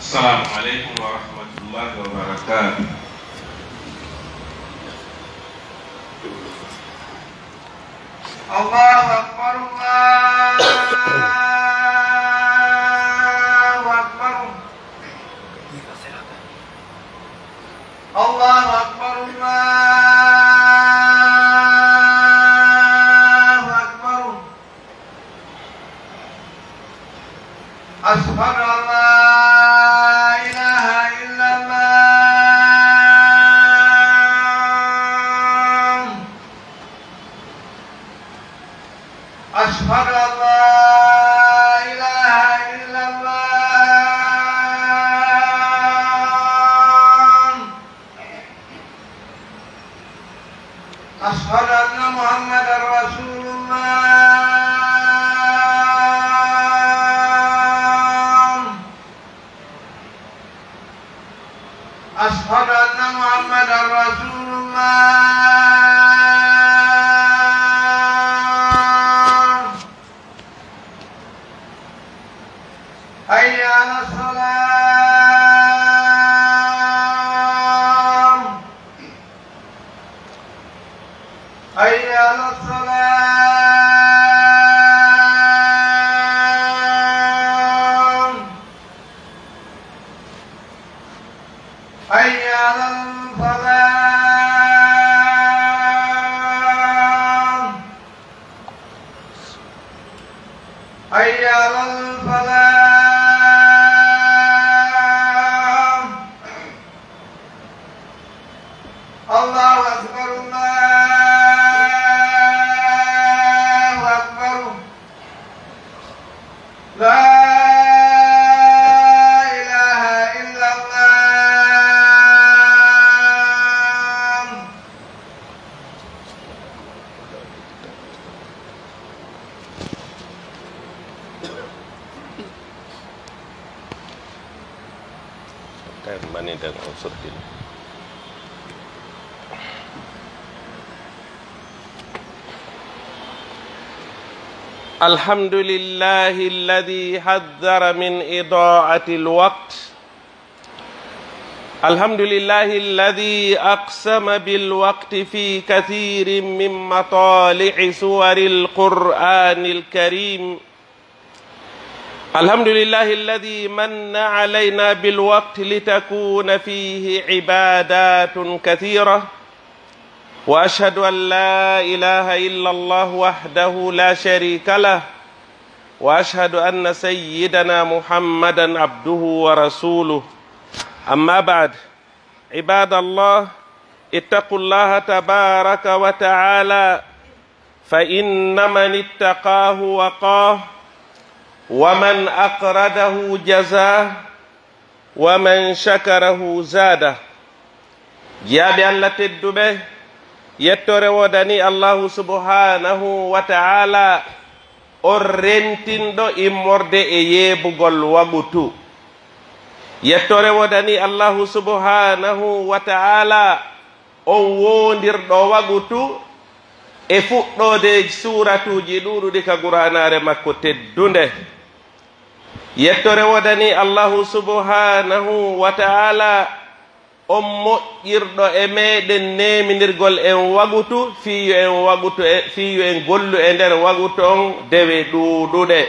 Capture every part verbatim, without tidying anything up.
السلام عليكم ورحمة الله وبركاته. الله أكبر، الله أكبر. الله أكبر، الله أكبر. أشهد أن لا إله إلا الله. أشهد أن لا إله إلا الله. أشهد أن محمدا رسول الله. أشهد أن محمدا رسول الله. حي على الصلاة. حي على الصلاة. حي على الفلاح. حي على الفلاح. الله أكبر، الله أكبر. لا إله إلا الله. Tawi mani nden on sottini. الحمد لله الذي حذر من إضاعة الوقت. الحمد لله الذي أقسم بالوقت في كثير من مطالع سور القرآن الكريم. الحمد لله الذي من علينا بالوقت لتكون فيه عبادات كثيرة. وأشهد أن لا إله إلا الله وحده لا شريك له. وأشهد أن سيدنا محمدا عبده ورسوله. أما بعد، عباد الله، اتقوا الله تبارك وتعالى، فإن من اتقاه وقاه، ومن أقرضه جزاه، ومن شكره زاده. Jiyaaɓe Alla tedduɓe, yettoore woodanii Allaahu subhaanahu wa ta'aalaa, on rentinɗo immorde e yeebugol wagutu. Yettoore woodanii Allaahu subhaanahu wa ta'aalaa, on woondirɗo wagutu e fuɗɗoode suuratuuji ɗuuɗuɗi ka Qur'aanaare makko teddunde. Yettoore woodanii Allaahu subhaanahu wa ta'aalaa, on moƴƴirɗo e meɗen neeminirgol en wagutu, fii yo en wagutu e, fii yo en gollu e nder wagutu on dewe ɗuuɗuɗe.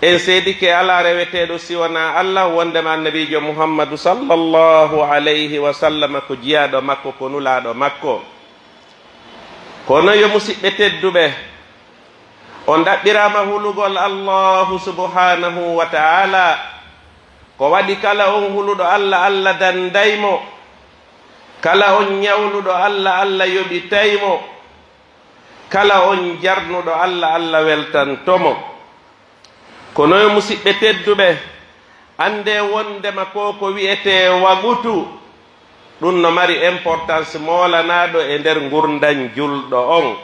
En seedike alaa reweteeɗo si wanaa Alla, wondema Annabiijo Muhammadu sallallahu alayhi wa sallam ko jiyaaɗo makko, ko nulaaɗo makko. Kono yo musiɓɓe tedduɓe, on ɗaɓɓiraama hulugol Allaahu subhaanahu wa ta'aalaa. Ko waɗi kala on huluɗo Alla, Alla danday mo. Kala on ɲawluɗo Alla, Alla yoɓitay mo. Kala on jarnuɗo Alla, Alla weltanto mo. Kono yo musiɓɓe tedduɓe, anndee wonndema ko ko wi'etee wagutu, ɗun no mari importance moolanaaɗo e nder ngurndan julɗo on.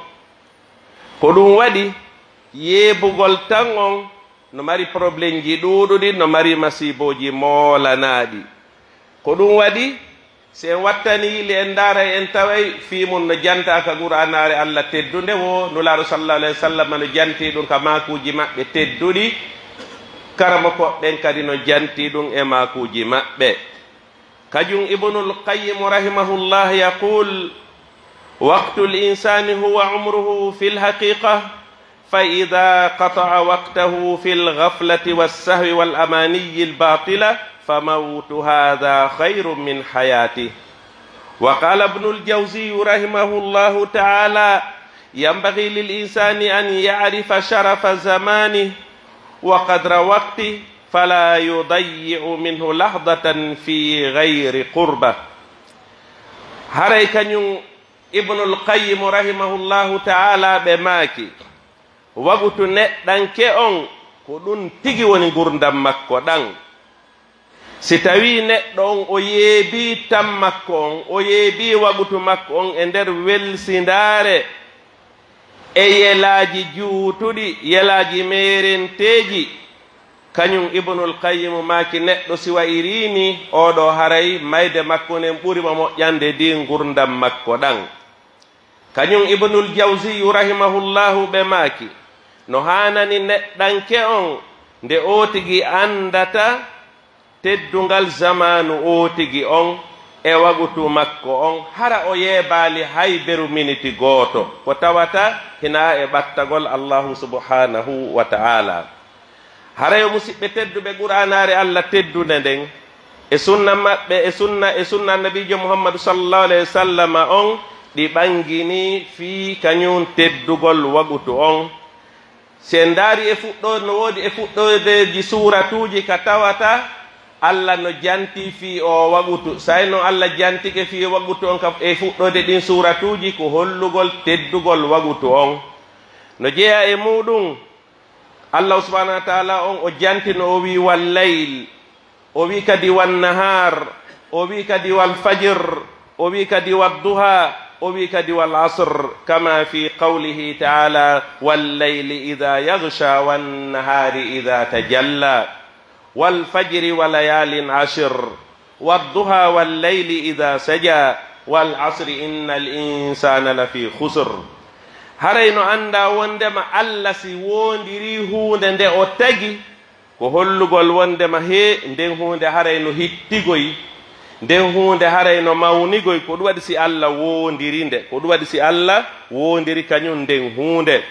Ko ɗun waɗi, yeebugol tan on no mari problemji ɗuuɗuɗi, no mari masiibooji moolanaaɗi. Ko ɗun waɗi, si en wattanii yili en ndaaray, en taway fii mun no jantaa ka Qur'aanaare Alla teddunde woo, Nulaaɗo sallallaahu alayhi wa sallam no jantii ɗun ka maakuuji maɓɓe tedduɗi. Karamokoɓe ɓen kadi no jantii ɗun e maakuuji maɓɓe. Kañun Ibnul Qayyim rahimahullah yaqul: وقت الإنسان هو عمره في الحقيقة، فإذا قطع وقته في الغفلة والسهو والأماني الباطلة، فموت هذا خير من حياته. وقال ابن الجوزي رحمه الله تعالى: ينبغي للإنسان أن يعرف شرف زمانه وقدر وقته، فلا يضيع منه لحظة في غير قربة. Haray kañun Ibnul Qayyim rahimahullahu ta'ala ɓe maaki, wagutu neɗɗanke on, ko ɗun tigi woni ngurndan makko ɗan. Si tawii neɗɗo on o yeebii tan makko on, o yeebii wagutu makko on e nder welsindaare e yelaaji juutuɗi, yelaaji meerenteeji, kañun Ibnul Qayyim maaki, neɗɗo si wa'irii nii, oo ɗoo haray mayde makko nden ɓuri mo moƴƴande ndin ngurndan makko ɗan. Kañun Ibnul Jawziyyu rahimahullahu ɓe maaki, no haanani neɗɗanke on nde oo tigi anndata teddungal zamaanu oo tigi on e wagutu makko on, hara o yeebaali hay beru miniti gooto, ko tawata hinaa e ɓattagol Allaahu subhaanahu wa ta'aalaa. Haray yo musiɓɓe tedduɓe, Qur'aanaare Alla teddunde nden, e sunna maɓɓe, e sunna, e sunna Annabiijo Muhammadu sallallahu alayhi wa sallama on, ɗi ɓanginii fii kañun teddugol wagutu on. Si en ndaari e fuɗɗo-, no woodi e fuɗɗoodeeji suuratuuji ka tawata Alla no jantii fii oo wagutu. Say no Alla jantike fii wagutu on ka e fuɗɗoode ɗin suuratuuji, ko hollugol teddugol wagutu on. No jeyaa e muuɗun, Allahu subhaanahu wa ta'aalaa on o jantino, o wi'i, "Wal layl", o wi'i kadi, "Wan nahaar", o wi'i kadi, "Wal fajr", o wi'i kadi, "Wad duhaa", o wi'i kadi, "Wal asr", kamaa fii qawlihi ta'aalaa, "Wal layli idhaa yaghshaa, wan nahaari idhaa tajallaa, wal fajri wa layaalin ashr." "Wad duhaa wal layli idhaa sajaa, wal asri innal insaana lafii khusr." Haray no anndaa wonndema Alla si woondirii huunde nde o tagi, ko hollugol wonndema hee nden huunde haray no hittigoy, nden huunde haray no mawnigoy. Ko ɗum waɗi si Alla woondiri nde, ko ɗum waɗi si Alla woondiri kañun nden huunde.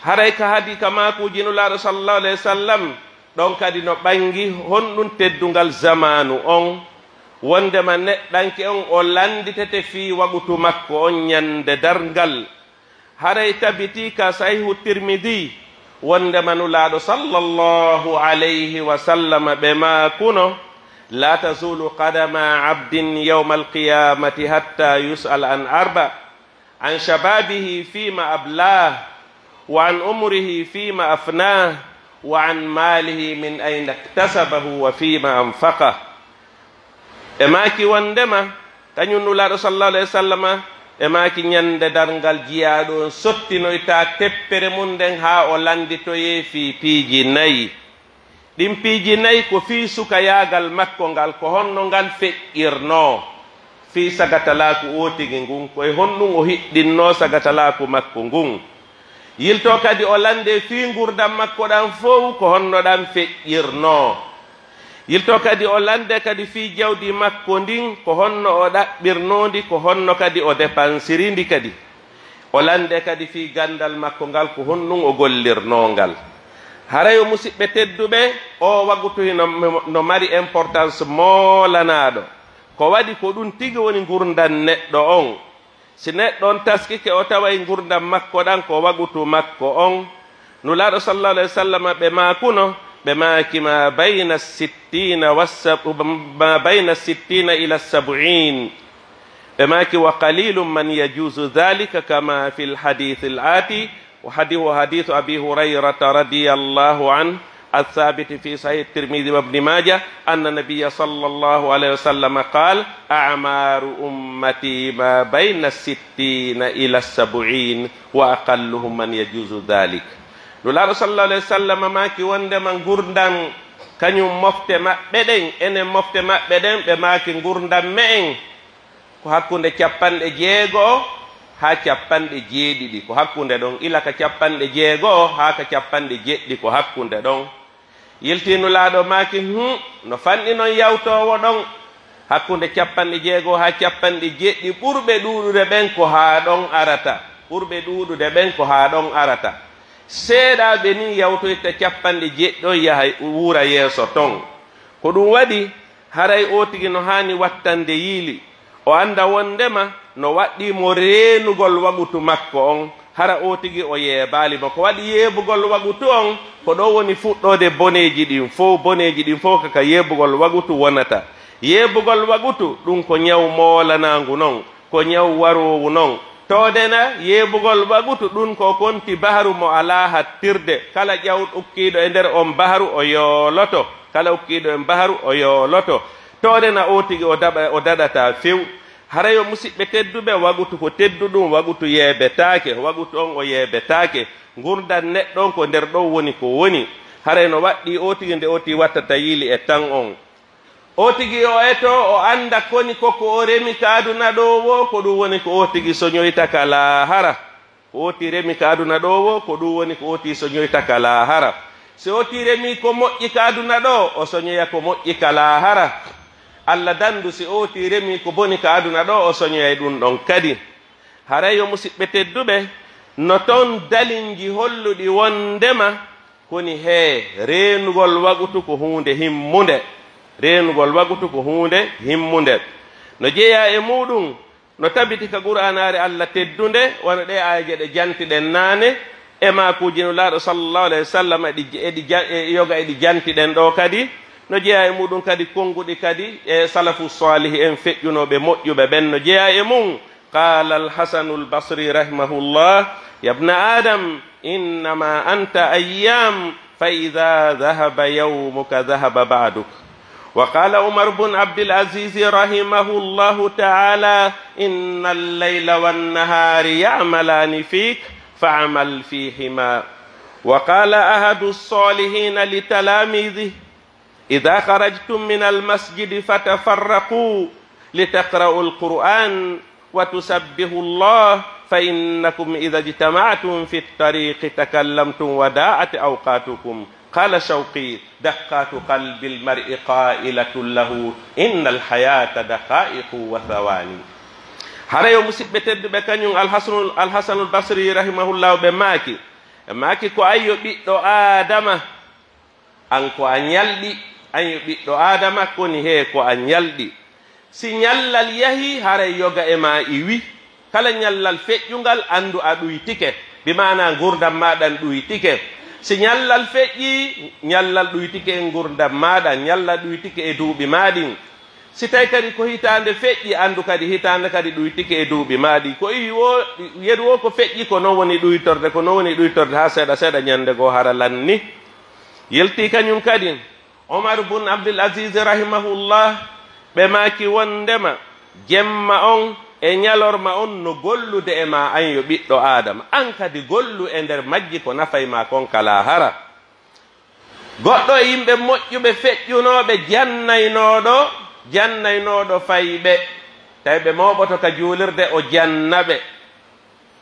Haray ka hadii ka maakuuji Nulaaɗo sallallahu alayhi wa sallam, ɗon kadi no ɓangi honɗun teddungal zamaanu on, wonndema neɗɗanke on o lannditete fii wagutu makko on ñande darngal. Haray tabitii ka Sahiihu Tirmidii, wonndema Nulaaɗo sallallahu alayhi wa sallam ɓe maakuno: "Laa tazuulu qadamaa abdin yawmal qiyaamati hattaa yus'ala an arba." عن شبابه فيما أبلاه، وعن عمره فيما أفناه، وعن ماله من أين اكتسبه وفيما أنفقه. Ɓe maaki wonndema, kañun Nulaaɗo sallallahu alayhi wa sallama, ɓe maaki ñande darngal jiyaaɗo on sottinoyta teppere mun nden haa o lannditoyee fii piiji nayi. Ɗin piiji nayi ko fii sukayaagal makko ngal, ko honno ngal feƴƴirnoo fii sagatalaaku oo tigi ngun, ko e honɗun o hiɗɗinnoo sagatalaaku makko ngun. Yiltoo kadi o lanndee fii ngurndan makko ɗan fow, ko honno ɗan feƴƴirnoo. Yiltoo kadi o lanndee kadi fii jawdi makko ndin, ko honno o ɗaɓɓirnoo ndi, ko honno kadi o depansiri ndi kadi. O lanndee kadi fii ganndal makko ngal, ko honɗun o gollirnoo ngal. Haray yo musiɓɓe tedduɓe, oo wagutu hino, no mari importance moolanaaɗo. Ko waɗi ko ɗun tigi woni ngurndan neɗɗo on. Si neɗɗo on taskike, o taway ngurndan makko ɗan ko wagutu makko on. Nulaaɗo sallallahu alayhi wa sallam ɓe maakuno, ɓe maaki, "Ma bayna sittiina wa sab-, ma bayna sittiina ila sab'iin." Ɓe maaki, "Wa qaliilun man yajuuzu dhaalika kamaa fil hadiithil aati." Wa hadi-, wa hadiithu Abii Hurayrata radiyallaahu anhu as-saabiti fii Sahiih Tirmidii wa Ibni Maajah, anna Nabiyya sallallahu alayhi wa sallam qaal, "A'maaru ummatii maa bayna sittiina ila sab'iin, wa aqalluhum man yajuuzu dhaalik." Nulaaɗo sallallahu alayhi wa sallam maaki wonndema ngurndan kañun mofte maɓɓe ɗen, enen mofte maɓɓe ɗen, ɓe maaki ngurndan me'en ko hakkunde cappanɗe jeego'o haa cappanɗe jeeɗiɗi, ko hakkunde ɗon, ila ka cappanɗe jeego'o haa ka cappanɗe jeɗɗi, ko hakkunde ɗon. Yiltii Nulaaɗo maaki, hum, no fanɗi non yawtoowo ɗon, hakkunde cappanɗe jeego haa cappanɗe jeeɗiɗi ɓurɓe ɗuuɗude ɓen ko haa ɗon arata, ɓurɓe ɗuuɗude ɓen ko haa ɗon arata. Seeɗaaɓe nii yawtoyta cappanɗe jeeɗiɗi ɗon yaha wuura yeeso ton. Ko ɗum waɗi, haray oo tigi no haani wattande yiili, o annda wonndema no waɗɗii mo reenugol waqutu makko on, hara oo tigi o yeebaali mo. Ko waɗi yeebugol waqutu on? Ko ɗoo woni fuɗɗoode boneeji ɗin fow, boneeji ɗin fow ka ka yeebugol waqutu wonata. Yeebugol waqutu, ɗum ko ñaw moolanaangu non, ko ñaw waroowu non. Tooɗena yeebugol waqutu, ɗum ko konti baharu mo alaa hattirde. Kala ƴaw-, ukkiiɗo e nder on baharu, o yooloto. Kala ukkiiɗo e baharu, o yooloto. Tooɗena oo tigi o daɓa-, o daɗataa few. Haray yo musiɓɓe tedduɓe, waqutu ko tedduɗum, waqutu yeebetaake, waqutu on o yeebetaake. Ngurndan neɗɗo on ko nder ɗon woni ko woni. Haray no waɗɗii oo tigi nde oo tigi wattata yiili e tan on. Oo tigi o etoo, o annda koni ko ko o remi ka aduna ɗoo woo, ko ɗum woni ko oo tigi soñoyta ka laahara. Ko oo tigi remi ka aduna ɗoo woo, ko ɗum woni ko oo tigi soñoyta ka laahara. Si oo tigi remi ko moƴƴi ka aduna ɗoo, o soñoya ko moƴƴi ka laahara. Alla dandu, si oo tigi remi ko boni ka aduna ɗoo, o soñoyay ɗum ɗon kadi. Haray yo musiɓɓe tedduɓe, no ton dalinji holluɗi wonndema koni hee, reenugol waqutu ko huunde himmunde. Reenugol waqutu ko huunde himmunde. No jeyaa e muuɗum, no tabiti ka Qur'aanaare Alla teddunde, wano ɗee aayeeje ɗe jantiɗen naane, e maakuuji Nulaaɗo sallallahu alayhi wa sallam, e ɗi, e ɗi ja-, e yoga e ɗi jantiɗen ɗoo kadi. No jeyaa e muuɗum kadi konnguɗi kadi e salafu saalihi en feƴƴunooɓe moƴƴuɓe ɓen, no jeyaa e mum. قال الحسن البصري رحمه الله: يا ابن آدم، إنما أنت أيام، فإذا ذهب يومك ذهب بعدك. وقال عمر بن عبد العزيز رحمه الله تعالى: إن الليل والنهار يعملان فيك، فاعمل فيهما. وقال أحد الصالحين لتلاميذه: إذا خرجتم من المسجد فتفرقوا لتقرؤوا القرآن وتسبحوا الله، فإنكم إذا اجتمعتم في الطريق تكلمتم وضاعت أوقاتكم. قال شوقي: دقات قلب المرء قائلة له: إن الحياة دقائق وثواني. Hara yo musiɓɓe tedduɓe, kañum Alhasanul, Alhasanul Basri rahimahullahu ɓe maaki, ɓe maaki ko an yo ɓiɗɗo Aadama, an ko a ñalɗi, an yo ɓiɗɗo Aadama, koni hee ko a ñalɗi. Si ñallal yahii, haray yoga e maa iwi. Kala ñallal feƴƴungal, anndu a ɗuytike, bi maanaa ngurndan maa ɗan ɗuytike. Si ñallal feƴƴii, ñallal ɗuytike e ngurndan maa ɗan, ñallal ɗuytike e duuɓi maa ɗin. Si tawi kadi ko hitaande feƴƴi, anndu kadi hitaande kadi ɗuytike e duuɓi maa ɗin. Ko iwi woo, yeru woo ko feƴƴi, ko non woni ɗuytorde, ko non woni ɗuytorde haa seeɗa seeɗa ñannde goo hara lanni. Yiltii kañum kadi, Omar bun Abdul Aziz rahimahullah, ɓe maaki wonndema jemma on e ñalorma on no gollude e maa, an yo ɓiɗɗo Aadama. An kadi gollu e nder majji ko nafay maa kon ka laahara. Goɗɗo e yimɓe moƴƴuɓe feƴƴunooɓe jannaynooɗo, jannaynooɗo fayɓe, tawi ɓe mooɓoto ka juulirde, o janna ɓe.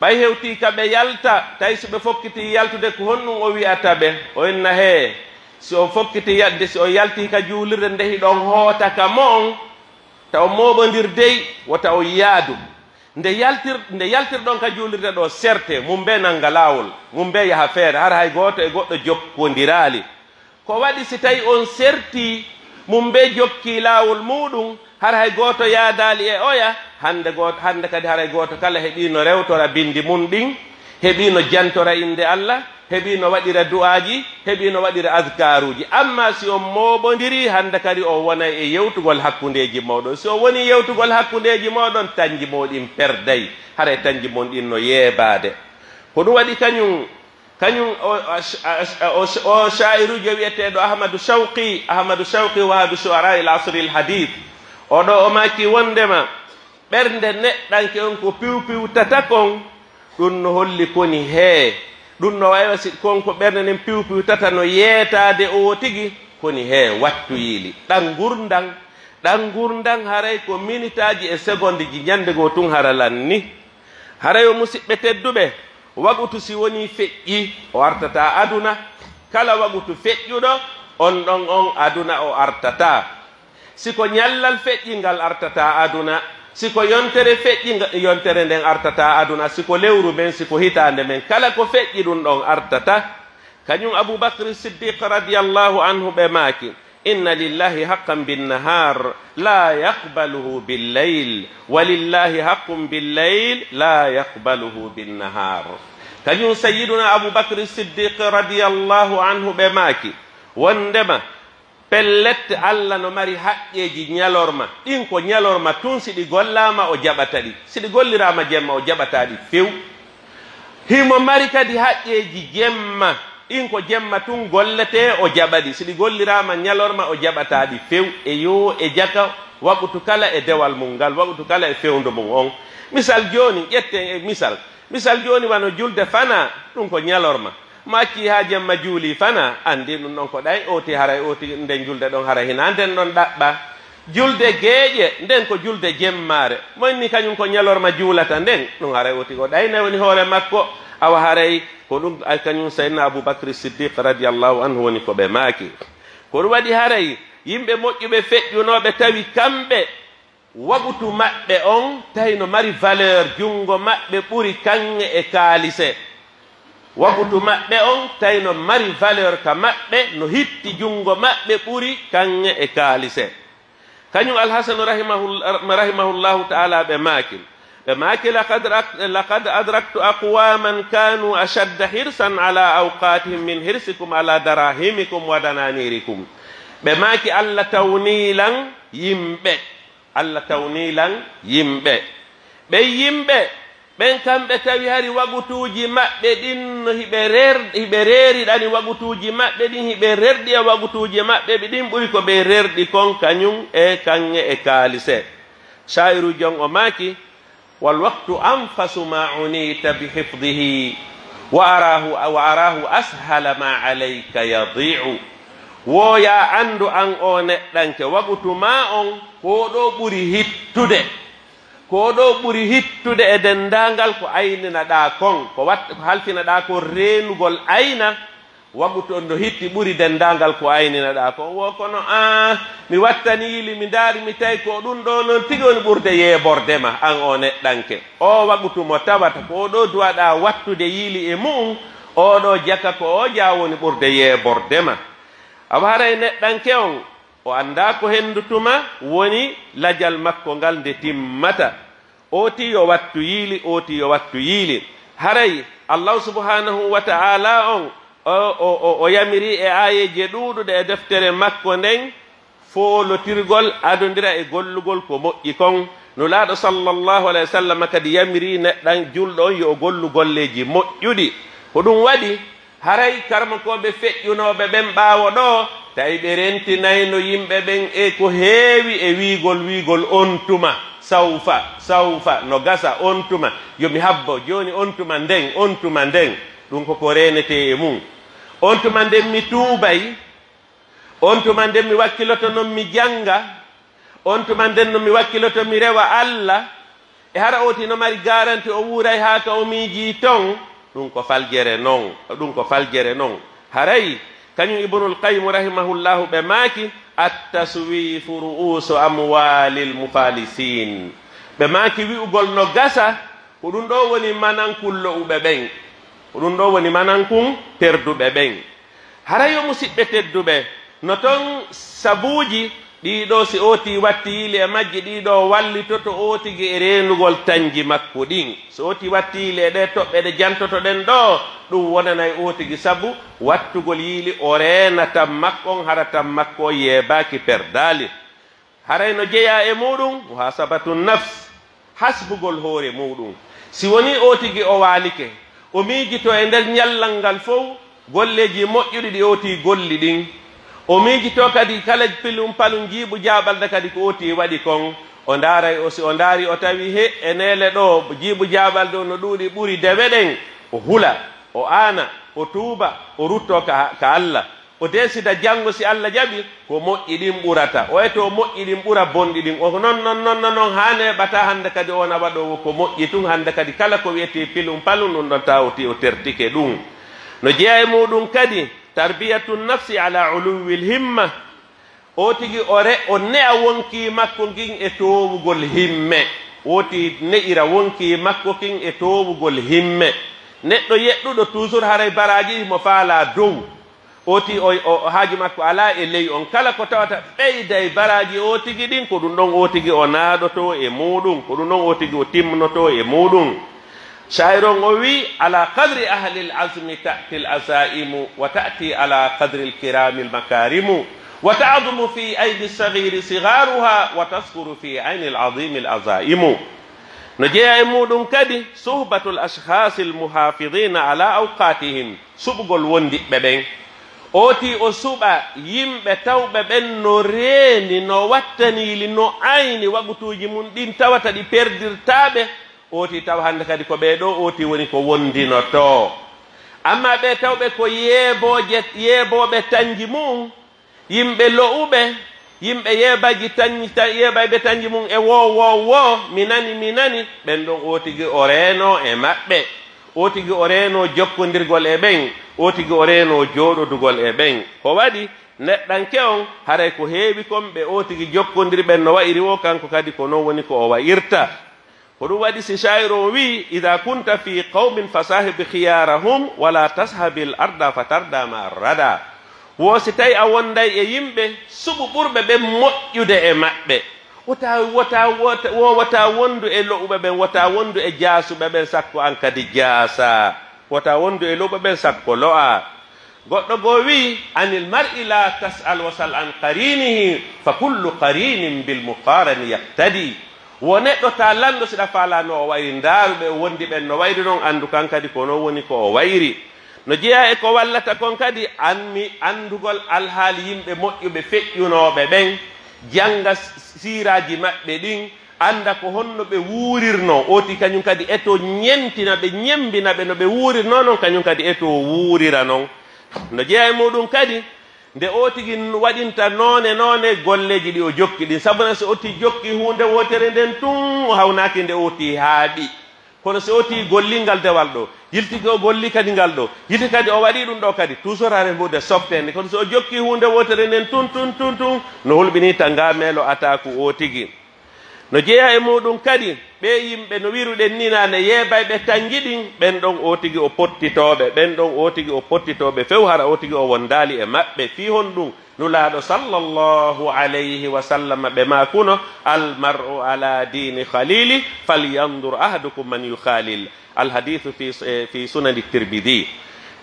Ɓay hewtii ka ɓe yalta, tawi si ɓe fokkitii yaltude, ko honɗun o wi'ata ɓe? O inna, hee, si on fokkitii yaltude, si on yaltii ka juulirde nde hiɗon hoota ka mo'on, ta on mooɓondir dey, wota on yaadu. Nde yaltir-, nde yaltirɗon ka juulirde ɗoo, serte, mun bee nannga laawol, mun bee yaha feere, hara hay gooto e goɗɗo jokkondiraali. Ko waɗi si tawi on sertii, mun bee jokkii laawol muuɗum, hara hay gooto yaadaali e oya, hannde gooto, hannde kadi haray gooto kala heɓii no rewtora binndi mun ɗin, heɓii no jantora innde Alla, heɓii no waɗira du'aaji, heɓii no waɗira azkaaruuji. Ammaa si on mooɓondirii, hannde kadi on wonay e yewtugol hakkundeeji mooɗon. Si on wonii yewtugol hakkundeeji mooɗon, tanji mon ɗin perday, haray tanji mon ɗin no yeebaade. Ko ɗum waɗi kañum, kañum o, o, o, o, o shaa'irujo wi'eteeɗo Ahmadu Shawqi, Ahmadu Shawqi, wahadu shu'ara'il asril hadith. Oo ɗoo o maaki wonndema, ɓernde neɗɗanke on ko piwpiwtata kon, ɗum no holli koni hee. Ɗum no wayi wa si kon ko ɓernde nden piwpiwtata no yeetaade oo tigi, koni hee wattu yiili. Ɗan ngurndan, ɗan ngurndan haray ko minitaaji e segondiji ñannde goo tun hara lanni. Hara yo musiɓɓe tedduɓe, waqutu si wonii feƴƴii, o artataa aduna. Kala waqutu feƴƴuɗo, On ɗon on aduna o artataa. Si ko ñallal feƴƴi, ngal artataa aduna. Si ko yontere feƴƴi, nga- yontere nden artataa aduna. Si ko lewru men, si ko hitaande men, kala ko feƴƴi ɗun ɗon artataa. Kañun Abu Bakri Siddiq radiyallahu anhu ɓe maaki, "Inna lillahi haqqan binnahar, la yaqbaluhu billayl, wa lillahi haqqun billayl, la yaqbaluhu binnahar." Kañun Sayyiduna Abu Bakri Siddiq radiyallahu anhu ɓe maaki, wondema, pellet, Alla no mari haqqeeji ñalorma. Ɗin ko ñalorma tun, si ɗi gollaama, o jaɓata ɗi. Si ɗi golliraama jemma, o jaɓataa ɗi few. Himo mari kadi haqqeeji jemma. Ɗin ko jemma tun golletee, o jaɓa ɗi. Si ɗi golliraama ñalorma, o jaɓataa ɗi few. E yoo, e jaka, waqutu kala e dewal mun ngal, waqutu kala e fewndo mun on. Misal jooni, ƴetten e misal. Misal jooni, wano julde fanaa, ɗun ko ñalorma. Mo accii haa jemma juulii fanaa, anndi ɗun ɗon ko ɗay, ooti haray ooti nden julde ɗon haray hinaa nden ɗon ɗaɓɓaa. Julde geeƴe, nden ko julde jemmaare. Mo inni kañun ko ñalorma juulata nden, ɗun haray ooti ko ɗay ne woni hoore makko. Awa haray ko ɗun, ay, kañun Sayyidina Abu Bakri Siddiq radiyallahu anhu woni ko ɓe maaki. Ko ɗun waɗi haray yimɓe moƴƴuɓe feƴƴunooɓe tawi kamɓe waqutu maɓɓe on tawi no mari valeur, junngo maɓɓe ɓuri kaŋŋe e kaalise. Waqutu maɓɓe on tawi no mari valeur ka maɓɓe, no hitti junngo maɓɓe ɓuri kaŋŋe e kaalise. Kañun Alhasanu rahimahul-, rahimahullahu ta'ala ɓe maaki. Ɓe maaki, "Laqad rak-, laqad adraktu aqwaman kanu ashadda hirsan ala awqatihim min hirsikum ala darahimikum wa dananirikum." Ɓe maaki, "Alla tawnii lan yimɓe." Alla tawnii lan yimɓe. Ɓen yimɓe, ɓen kamɓe tawi hari waqutuuji maɓɓe ɗin no hiɓe reer-, hiɓe reeriɗani waqutuuji maɓɓe ɗin, hiɓe rerɗi e waqutuuji maɓɓe ɓe ɗin ɓuri ko ɓe rerɗi kon kañun e kaŋŋe e kaalise. Shaa'iru jon o maaki, "Wal waqtu anfasu ma unita bi hifdihi, wa arahu, wa arahu ashala ma alayka yadi'u." Wo yaa anndu an o neɗɗanke, waqutu maa on, ko ɗoo ɓuri hittude. Ko ɗoo ɓuri hittude e denndaangal ko ayninaɗaa kon, ko wat-, ko halfinaɗaa kon reenugol ayna, waqutu on no hitti ɓuri denndaangal ko ayninaɗaa kon. Wo kono, aa, mi wattani yili, mi ndaari, mi tawi ko ɗun ɗoo non tigi woni ɓurde yeeborde ma, an o neɗɗanke. O waqutu mo tawata ko ɗoo duwaɗaa wattude yili e mu'un, o ɗoo jaka ko o jaa woni ɓurde yeeborde ma. Awa haray neɗɗanke on, o anndaa ko henndu tuma woni lajal makko ngal nde timmata. Ooti yo wattu yiili, ooti yo wattu yiili. Haray Allahu subhanahu wa ta'ala on, o, o, o, o yamiri e aayeeje ɗuuɗuɗe e deftere makko nden, foolotirgol adondira e gollugol ko moƴƴi kon. Nulaaɗo sallallahu alayhi wa sallam kadi yamiri neɗɗan julɗo on yo o gollu golleeji moƴƴuɗi. Ko ɗun waɗi, haray karamokooɓe feƴƴunooɓe ɓen ɓaawo ɗoo, tawi ɓe rentinayno yimɓe ɓen e ko heewi e wiigol, wiigol on tuma, sawfa, sawfa, no gasa, on tuma, yo mi habbo, jooni on tuma nden, on tuma nden. Ɗun ko ko reenetee e mun. On tuma nden mi tuubay, on tuma nden mi wakkiloto non mi jannga, on tuma nden no mi wakkiloto mi rewa Alla, e hara ooti no mari garanti o wuuray haa ka o miijii ton, ɗun ko faljere non, ɗun ko faljere non. Haray, kañun Ibnul Qayyim rahimahullahu ɓe maaki, "At-taswifu ru'usu amwalil mufalisin." Ɓe maaki wi'ugol no gasa, ko ɗun ɗoo woni manankun lo'uɓe ɓen. Ko ɗun ɗoo woni manankun perduɓe ɓen. Hara yo musiɓɓe tedduɓe, no ton sabuuji ɗii ɗoo, si ooti watti yiili e majji, ɗii ɗoo wallitoto ootigi e reenugol tanji makko ɗin. So ooti watti yiili e ɗee toɓɓe ɗe jantotoɗen ɗoo, ɗun wonanay ootigi sabu wattugol yiili o reena tan makko on, hara tan makko on yeebaaki perdaali. Haray no jeyaa e muuɗun muhasabatu nafs, hasbugol hoore muuɗun. Si wonii ootigi o waalike, o miijitoo e nder ñallal ngal fow golleeji moƴƴuɗi ɗi ooti golli ɗin. O miijitoo kadi kala pilun palun jiiɓu jaaɓalde kadi ko ooti waɗi kon. O ndaaray o, si o ndaari o tawi he e neele ɗoo jiiɓu jaaɓalde on no ɗuuɗi ɓuri dewe ɗen, o hula, o aana, o tuuba, o ruttoo ka, ka Alla. O deesida janngo si Alla jaɓi, ko moƴƴi ɗin ɓurata. O etoo moƴƴi ɗin ɓura bonɗi ɗin. O non, non, non, non, non, haa neeɓataa hannde kadi o wona waɗoowo ko moƴƴi tun. Hannde kadi kala ko wi'etee pilun palun ɗun ɗon tawa o ti-, o tertike ɗun. No jeyaa e muuɗun kadi, Tarbiyatu nafsi ala uluwil himma. O tigi o re-, o ne'a wonkii makko ngin e toowugol himme. O tigi ne'ira wonkii makko kin e toowugol himme. Neɗɗo yeɗɗuɗo toujours haray baraaji himo faalaa dow. O tigi o, o, o haaju makko alaa e ley on. Kala ko tawata ɓeyday baraaji o tigi ɗin, ko ɗun ɗon o tigi o naaɗotoo e muuɗun, ko ɗun ɗon o tigi o timminotoo e muuɗun. Shaa'iru on o wi'i, "Ala qadri ahlil azmi ta'til azaimu, wa ta'ti ala qadril kiramil makarimu, wa ta'zumu fi ayni saghiri sigharuha, wa tasghuru fi aynil azimil azaimu." No jeyaa e muuɗun kadi, suhbatul ashkhasil muhafidina ala awqatihim, suɓugol wondiɓɓe ɓen. O tigi o suɓa yimɓe tawɓe ɓen no reeni, no wattaniili, no ayni wagutuuji mun ɗin tawata ɗi perdirtaaɓe. O tigi tawa hande kadi ko ɓee ɗoo o tigi woni ko wondinotoo. Amma ɓee tawɓe ko yeebooje, yeebooɓe tanji mu'un, yimɓe lo'uɓe, yimɓe yeebayji tanji, ta-, yeebayɓe tanji mu'un e woo, woo, woo, mi nani, mi nani, ɓen ɗon o tigi o reenoo e maɓɓe. O tigi o reenoo jokkondirgol e ɓen, o tigi o reenoo jooɗodugol e ɓen. Ko waɗi neɗɗanke on, haray ko heewi kon ɓe o tigi jokkondiri ɓen no wa'iri woo, kanko kadi ko non woni ko o wa'irta. Ko ɗun waɗi si shaa'iru on wi'i, "Idha kunta fi qawmin fasahib khiyarahum, wala tashabil arda fatarda ma'a rada." Wo si tawi a wonday e yimɓe, suɓu ɓurɓe ɓen moƴƴude e maɓɓe. Wota, wota, wota, wo wota wondu e lo'uɓe ɓen, wota wondu e jaasuɓe ɓen, sakko an kadi jaasaa. Wota wondu e lo'uɓe ɓen, sakko lo'aa. Goɗɗo goo wi'i, "Anil mar'i la tas'al wasal an qarinihi, fa kullu qarinin bil muqarani yaqtadi." Wo neɗɗo taa lanndo si ɗa faalaa no o wa'iri, ndaaru ɓe o wondi ɓen no wa'iri non, anndu kan kadi ko non woni ko o wa'iri. No jeyaa e ko wallata kon kadi, an mi anndugol alhaali yimɓe moƴƴuɓe feƴƴunooɓe ɓen, jannga s-, siiraaji maɓɓe ɗin, annda ko honno ɓe wuurirnoo, o tigi kañun kadi e to ñentina ɓe, ñembina ɓe no ɓe wuurirnoo non, kañun kadi e to wuurira non. No jeyaa e muuɗun kadi, nde o tigi waɗinta noone noone golleeji ɗi o jokki ɗin. Sabu na si o tigi jokki huunde wootere nden tun, o hawnaaki nde o tigi haaɓi. Kono si o tigi gollii ngal dewal ɗoo, yiltike o gollii kadi ngal ɗoo, yiltike kadi o waɗii ɗun ɗoo kadi, toujours hare huunde softeende. Kono si o jokkii huunde wootere nden tun, tun, tun, tun, no hulɓinii tanga meelo ataaku o tigi. No jeyaa e muuɗun kadi, ɓee yimɓe no wi'ruɗen nii naane, yeebayɓe tanji ɗin, ɓen ɗon o tigi o pottitooɓe, ɓen ɗon o tigi o pottitooɓe few, hara o tigi o wondaali e maɓɓe. Fii honɗun? Nulaaɗo sallallahu alayhi wa sallam ɓe maakuno, "Al mar'u ala dini khalili, falyandur ahadukum man yukhalil." Al hadithu fi, eh, fi sunani Tirmidhi.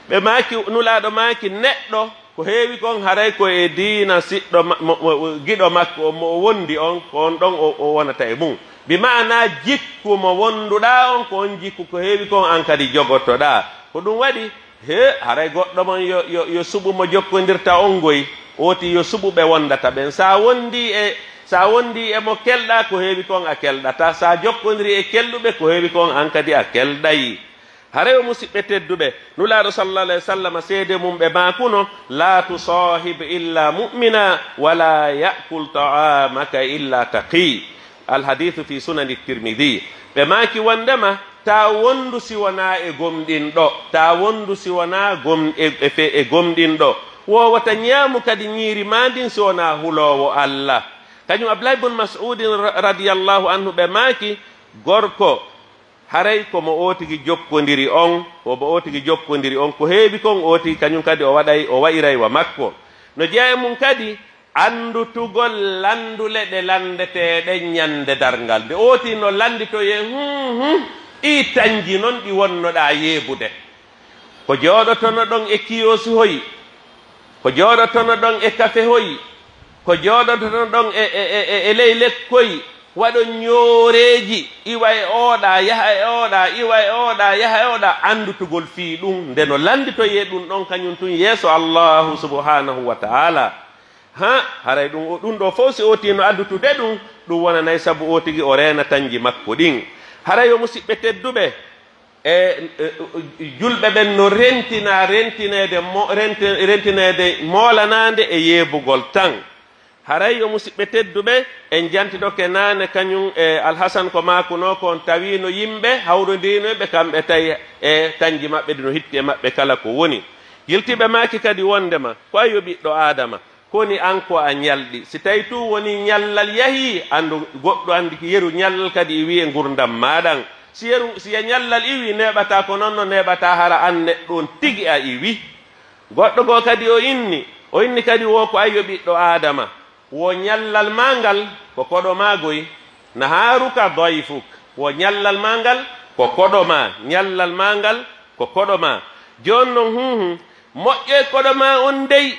Ɓe maaki, Nulaaɗo maaki, neɗɗo ko heewi kon haray ko e diina siɗɗo ma-, mo, mo, giɗo makko on, mo o wondi on, ko on ɗon o, o wonata e mun. Bi ma'ana jikku mo wonduɗaa on, ko on jikku ko heewi kon an kadi jogotoɗaa. Ko ɗun waɗi, he, haray goɗɗo mon yo, yo, yo suɓu mo jokkondirta on ngoy, o tigi yo suɓu ɓe wondata ɓen. Sa wondi e, sa wondi e mo kelɗaa, ko heewi kon a kelɗataa. Sa jokkondiri e kelɗuɓe, ko heewi kon an kadi a kelɗay. Haray o musiɓɓe tedduɓe, Nulaaɗo sallallahu alayhi wa sallam seede mun ɓe maakuno, "La tusahib illa mu'mina, wa la ya'kul ta'amaka illa taqi." Al hadithu fi sunani Tirmidhi. Ɓe maaki wondema, taa wondu si wonaa e gomɗinɗo, taa wondu si wonaa gom-, e, e fe-, e gomɗinɗo. Wo wota ñaamu kadi ñiiri maa ndin si wonaa huloowo Alla. Kañun Abdullahi bun Mas'udin ra-, radiyallahu anhu ɓe maaki, gorko, haray ko mo o tigi jokkondiri on, ko mo o tigi jokkondiri on, ko heewi kon o tigi kañun kadi o waɗay, o wa'iray wa makko. No jeyaa e mun kadi, anndutugol lanndule ɗe lanndeteeɗen ñande darngal. Nde o tigi no lannditoyee, hum, hum, ɗii tanji non ɗi wonnoɗaa yeebude. Ko jooɗotono ɗon e kiyoosi hoy, ko jooɗotono ɗon e kafe hoy, ko jooɗotono ɗon e, e, e, e, e ley lekkoy, waɗon ñooreeji, iwa e ooɗaa, yaha e ooɗaa, iwa e ooɗaa, yaha e ooɗaa, anndutugol fii ɗun, nde no lannditoyee ɗun ɗon kañun tun yeeso Allaahu subhaanahu wa ta'aalaa. Ha, haray ɗun, ɗun ɗoo fow si o tigi no addutude ɗun, ɗun wonanay sabu o tigi o reena tanji makko ɗin. Haray yo musiɓɓe tedduɓe, e, e, julɓe ɓen no rentina, rentineede mo-, renti-, rentineede moolanaande e yeebugol tan. Haray yo musiɓɓe tedduɓe, en jantidoke naane kañun e Alhasan ko maakunoo kon, tawiino yimɓe hawrondiino e ɓe kamɓe tawi e tanji maɓɓe ɗi no hitti e maɓɓe kala ko woni. Yiltiiɓe maaki kadi wondema, ko ay yo ɓiɗɗo Aadama, ko woni an ko a ñalɗi? Si tawii tun wonii ñallal yahii, anndu goɗɗo anndi yeru ñallal kadi e wi'e ngurndan maa ɗan. Si yeru, si ya ñallal iwii, neeɓataa ko non no neeɓataa hara an neɗɗo on tigi a iwii. Goɗɗo goo kadi o inni, o inni kadi wo ko ay yo ɓiɗɗo Aadama. Wo ñallal maa ngal ko koɗo maa goy, naharuka dayfuk. Wo ñallal maa ngal ko koɗo maa, ñallal maa ngal ko koɗo maa. Jooni non, hum, hum, moƴƴo e koɗo maa on dey,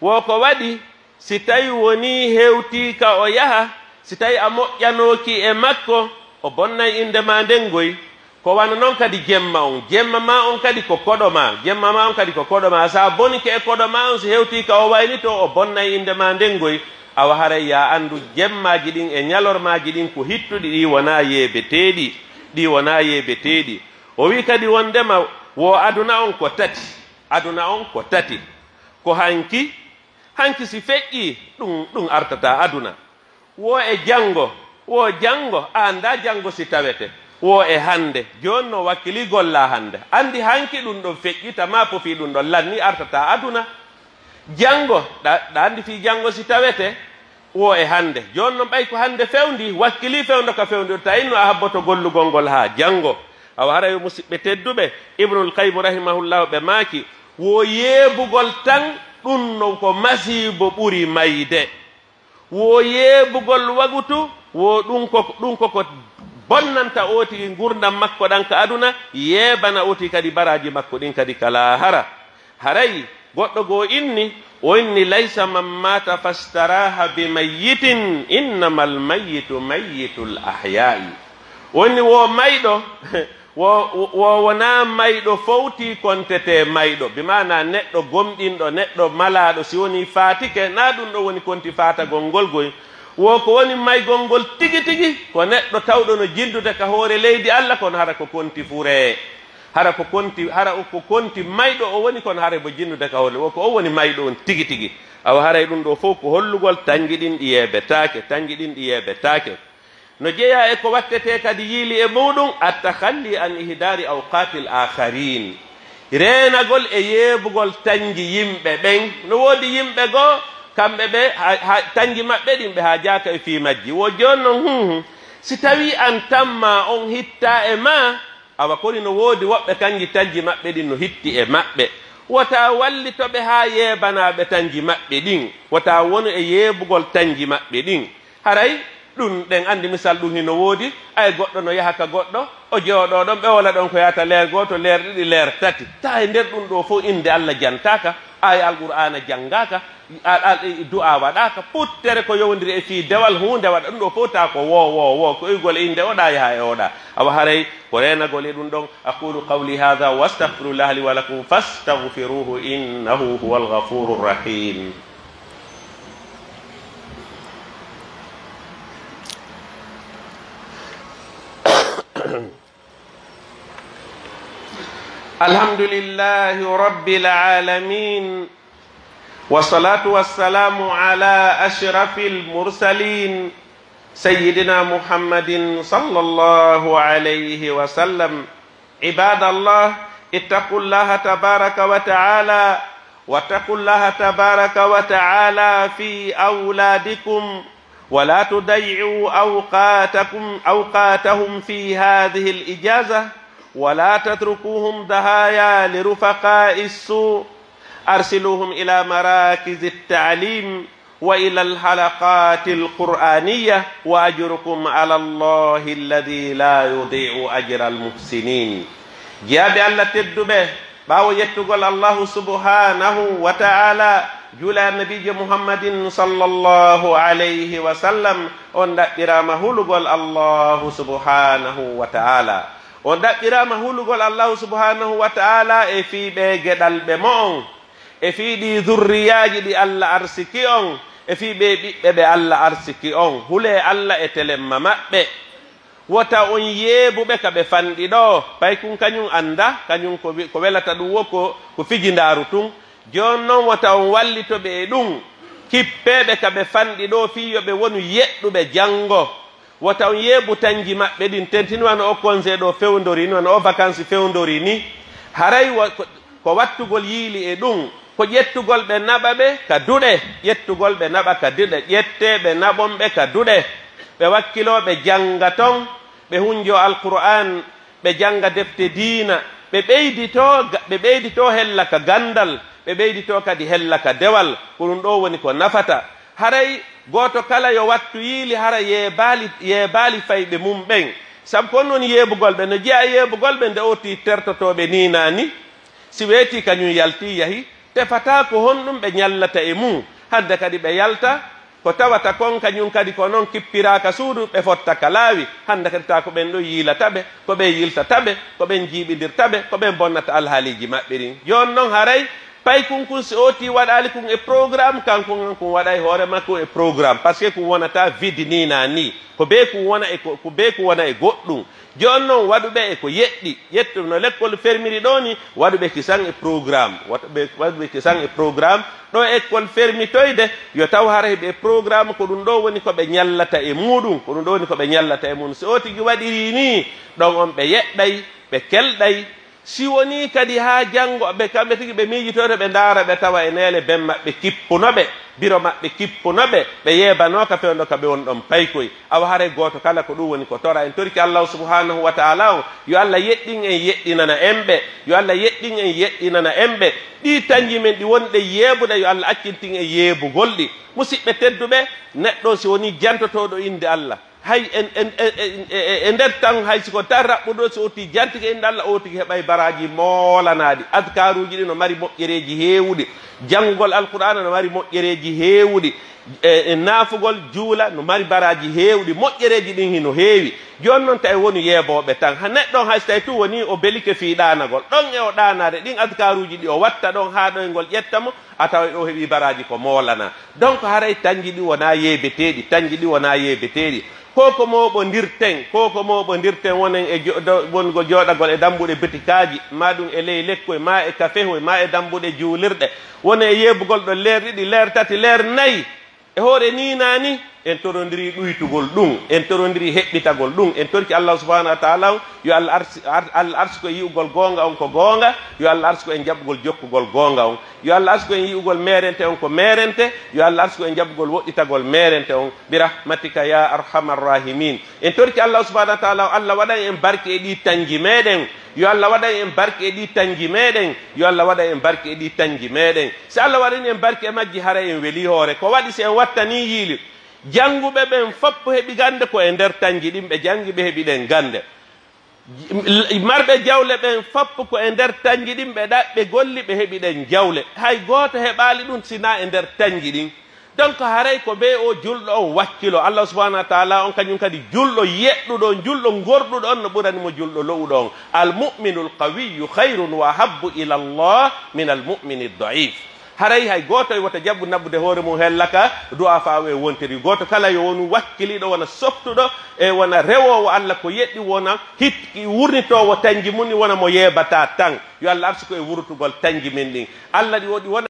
wo ko waɗi, si tawii wonii hewtii ka o yaha, si tawii a moƴƴanooki e makko, o bonnay innde maa nden goy. Ko wano non kadi jemma on. Jemma maa on kadi ko koɗo maa. Jemma maa on kadi ko koɗo maa. Si a bonike e koɗo maa on, si hewtii ka o waylitoo, o bonnay innde maa nden goy. Awa haray yo a anndu jemmaaji ɗin e ñalormaaji ɗin ko hittuɗi, ɗi wonaa yeebeteeɗi. Ɗi wonaa yeebeteeɗi. O wi'i kadi wondema wo aduna on ko tati. Aduna on ko tati. Ko hanki, hanki si feƴƴii, ɗun, ɗun artataa aduna. Wo e janngo, wo janngo, a anndaa janngo si tawete. Wo e hannde, jooni non wakkilii gollaa hannde. Anndi hanki ɗun ɗon feƴƴita, maa pofii ɗun ɗon lannii artataa aduna. Janngo, ɗa, ɗa anndi fii janngo si tawete, wo e hannde. Jooni non ɓay ko hannde fewndii, wakkilii fewndo ka fewndii, ta inno a habboto gollugol ngol haa janngo. Awa hara yo musiɓɓe tedduɓe, Ibnul Qayyim rahimahullahu ɓe maaki, wo yeebugol tan, ɗun non ko masiibo ɓuri mayde. Wo yeebugol wagutu, wo ɗun ko, ɗun ko ko bonnanta ooti ngurndan makko ɗan ka aduna, yeebana ooti kadi baraaji makko ɗin kadi ka laahara. Haray goɗɗo goo inni, o inni, "Laysa man mata fastaraha bi mayyitin, innamal mayyitu mayyitul ahya'i." O inni, wo mayɗo, Wo, wo, wo wonaa mayɗo fowtii kontetee mayɗo, bi maanaa neɗɗo gomɗinɗo, neɗɗo malaaɗo, si wonii faatike, naa ɗun ɗon woni konti faatagol ngol goy. Wo ko woni maygol ngol tigi tigi, ko neɗɗo tawɗo no jinndude ka hoore leydi Alla, kono hara ko konti furee. Hara ko konti, hara ko konti mayɗo o woni, kono hara mo jinndude ka hoore. Wo ko on woni mayɗo on tigi tigi. Awa haray ɗun ɗoo fow ko hollugol tanji ɗin ɗi yeebetaake, tanji ɗin ɗi yeebetaake. No jeyaa e ko wattetee kadi yiili e muuɗun, at-takhalli an ihdaari awqaatil aakhariin. Reenagol e yeebugol tanji yimɓe ɓen. No woodi yimɓe goo, kamɓe ɓe, ha, ha, tanji maɓɓe ɗin ɓe haajaaka e fii majji. Wo jooni non, hum, hum, si tawii an tammaa on hittaa e maa, awa koni no woodi woɓɓe kanji tanji maɓɓe ɗin no hitti e maɓɓe. Wota wallito ɓe haa yeebanaa ɓe tanji maɓɓe ɗin. Wota wonu e yeebugol tanji maɓɓe ɗin. Haray ɗun, ɗen anndi misal ɗun hino woodi, ay goɗɗo no yaha ka goɗɗo, o jooɗoo ɗon, ɓe wola ɗon ko yaata leer gooto, leer ɗiɗi, leer tati. Taa e nder ɗun ɗoo fow innde Alla jantaaka, ay Alqur'aana janngaaka, al, al, du'aa waɗaaka, puttere ko yowondiri e fii dewal huunde waɗa, ɗun ɗoo fow taa ko woo, woo, woo, ko iwgol e innde oɗaa yaha e oɗaa. Awa haray ko reenagol e ɗun ɗon. أقول قولي هذا وأستغفر الله لي ولكم فاستغفروه إنه هو الغفور الرحيم. الحمد لله رب العالمين، والصلاة والسلام على أشرف المرسلين، سيدنا محمد صلى الله عليه وسلم. عباد الله، اتقوا الله تبارك وتعالى، واتقوا الله تبارك وتعالى في أولادكم، ولا تضيعوا أوقاتكم، أوقاتهم في هذه الإجازة، ولا تتركوهم ضحايا لرفقاء السوء. أرسلوهم إلى مراكز التعليم، وإلى الحلقات القرآنية، وأجركم على الله الذي لا يضيع أجر المحسنين. Jiyaaɓe Alla tedduɓe, ɓaawo yettugol Allahu subhanahu wa ta'ala, juula e Nabiijo Muhammadin sallallahu alayhi wa sallam, on ɗaɓɓiraama hulugol Allahu subhanahu wa ta'ala. On ɗaɓɓiraama hulugol Allahu subhanahu wa ta'ala e fii ɓee geɗalɓe mo'on. E fii ɗii zurriyaaji ɗi Alla arsiki on, e fii ɓee ɓiɓɓe ɓe Alla arsiki on, hulee Alla e telemma maɓɓe. Wota on yeebu ɓe ka ɓe fanɗi ɗoo, paykun kañun anndaa, kañun ko wi-, ko welata ɗun wo ko, ko fijindaaru tun. Jooni non wota on wallito ɓe e ɗun, kippee ɓe ka ɓe fanɗi ɗoo fii yo ɓe wonu yeɗɗuɓe janngo. Wota on yeebu tanji maɓɓe ɗin, tentin wano o congé ɗoo fewndori ni, wano o vacances fewndori ni. Haray wa-, ko, Ko wattugol yiili e ɗun, ko ƴettugol ɓe naɓa ɓe ka duɗe, ƴettugol ɓe naɓa ka duɗe, ƴettee ɓe naɓon ɓe ka duɗe. Ɓe wakkiloo ɓe jannga ton, ɓe hunjoo Alqur'aan, ɓe jannga defte diina, ɓe ɓeyditoo ga-, ɓe ɓeyditoo hella ka ganndal, ɓe ɓeyditoo kadi hella ka dewal. Ko ɗun ɗoo woni ko nafata. Haray gooto kala yo wattu yiili hara yeebaali, yeebaali fayɓe mun ɓen. Sabu ko non yeebugol ɓe, no jeyaa e yeebugol ɓe nde o tii tertotooɓe nii naa nii. Si weetii kañun yaltii yahi, tefataa ko honɗun ɓe ñallata e mun. Hande kadi ɓe yalta, ko tawata kon kañun kadi ko non kippiraaka suudu, ɓe fotta ka laawi. Hande kadi taa ko ɓen ɗon yiilata ɓe, ko ɓen yiltata ɓe, ko ɓen jiiɓindirta ɓe, ko ɓen bonnata alhaaliiji maɓɓe ɗin. Jooni non haray paykun kun si o tii waɗaali kun e programme, kankun kun waɗay hoore makko e programme. Parce que kun wonata vide nii naa nii. Ko bee kun wona e ko, ko bee kun wona e goɗɗun. Jooni non, waɗu ɓe e ko yeɗɗi. Ƴettu no lekkol fermiri ɗoo ni, waɗu ɓe kisan e programme. Waɗu ɓe, waɗu ɓe kisan e programme. Ɗo ekkol fermitoyde, yo taw hara hiɓe e programme, ko ɗun ɗoo woni ko ɓe ñallata e muuɗun. Ko ɗun ɗoo woni ko ɓe ñallata e muuɗun. Si o tigi waɗirii nii, ɗon on ɓe yeɗɗay, ɓe kelɗay. Si wonii kadi haa janngo, ɓe kamɓe tigi ɓe miijitoyto, ɓe ndaara, ɓe tawa e neele ben maɓɓe kippuno ɓe, biro maɓɓe kippuno ɓe, ɓe yeebanooka fewndo ka ɓe woni ɗon paykoy. Awa haray gooto kala ko ɗun woni ko tora. En torike Allahu subhanahu wa ta'ala on, yo Allah yeɗɗin en, yeɗɗinana en ɓe. Yo Allah yeɗɗin en, yeɗɗinana en ɓe. Ɗii tanji men ɗi wonɗen yeebude, yo Allah accintin en yeebugol ɗi. Musiɓɓe tedduɓe, neɗɗo si wonii jantotooɗo innde Allah, hay en, en, en, en, e, e nder tan, hay si ko tan raɓɓuɗo, si o tigi jantike innde Allah, o tigi heɓay baraaji moolanaaɗi. Adkaaruuji ɗi no mari moƴƴereeji heewuɗi. Janngugol Alqur'aana no mari moƴƴereeji heewuɗi. E, e naafugol juula no mari baraaji heewuɗi. Moƴƴereeji ɗin hino heewi. Jooni non, tawi wonu yeebooɓe tan. Ha neɗɗo on, hay si tawi tun wonii o belike fii ɗaanagol, ɗon e o ɗaanaade, ɗin adkaaruuji ɗi o watta ɗon, haa ɗoyngol ƴetta mo, a tawa o heɓii baraaji ko moolanaa. Donc, haray tanji ɗi wonaa yeebeteeɗi, tanji ɗi wonaa yeebeteeɗi. Ko ko mooɓondirten, ko ko mooɓondirten, wonen e jo-, do-, wongo jooɗagol e dambuɗe butikaaji, maa ɗun e ley lekkoy, maa e kafehoy, maa e dambuɗe juulirɗe, wonen e yeebugol ɗon leer ɗiɗi, leer tati, leer nayi. E hoore nii naa nii, en torondirii ɗuytugol ɗun, en torondirii heɓɓitagol ɗun, en torki Allahu subhanahu wa ta'ala on, yo Allah arsi-, ar-, Allah arsuko e yi'ugol goonga on ko goonga, yo Allah arsuko en jaɓugol jokkugol goonga on, yo Allah arsuko en yi'ugol meerente on ko meerente, yo Allah arsuko en jaɓugol woɗɗitagol meerente on, bi rahmatika ya arhamar rahimin. En torki Allahu subhanahu wa ta'ala on, Allah waɗan en barke e ɗii tanji meɗen, yo Allah waɗan en barke e ɗii tanji meɗen, yo Allah waɗan en barke e ɗii tanji meɗen. Si Allah waɗani en barke e majji, haray en welii hoore. Ko waɗi si en wattanii yiili? Jannguɓe ɓen fop heɓi gannde ko e nder tanji ɗin ɓe janngi, ɓe heɓi ɗen gannde. Marɓe jawle ɓen fop ko e nder tanji ɗin ɓe ɗa-, ɓe golli, ɓe heɓi ɗen jawle. Hay gooto heɓaali ɗun si naa e nder tanji ɗin. Donc, haray ko bee o julɗo on wakkilo. Allah subhanahu wa ta'ala on kañun kadi julɗo yeɗɗuɗo on, julɗo ngorɗuɗo on no ɓurani mo julɗo lo'uɗo on. Al mu'minul qawiyyu khayrun wa ahabbu ila Allah min al mu'mini da'if. Haray hay gooto e wota jaɓu naɓude hoore mun hella ka du'afaawo e wontiri. Gooto kala yo wonu wakkiliiɗo, wona softuɗo e wona rewoowo Allah ko yeɗɗi, wona hit-, wurnitoowo tanji mun, wona mo yeebataa tan. Yo Allah arsuko e wurtugol tanji men ɗin. Allah ɗi o-, ɗi wona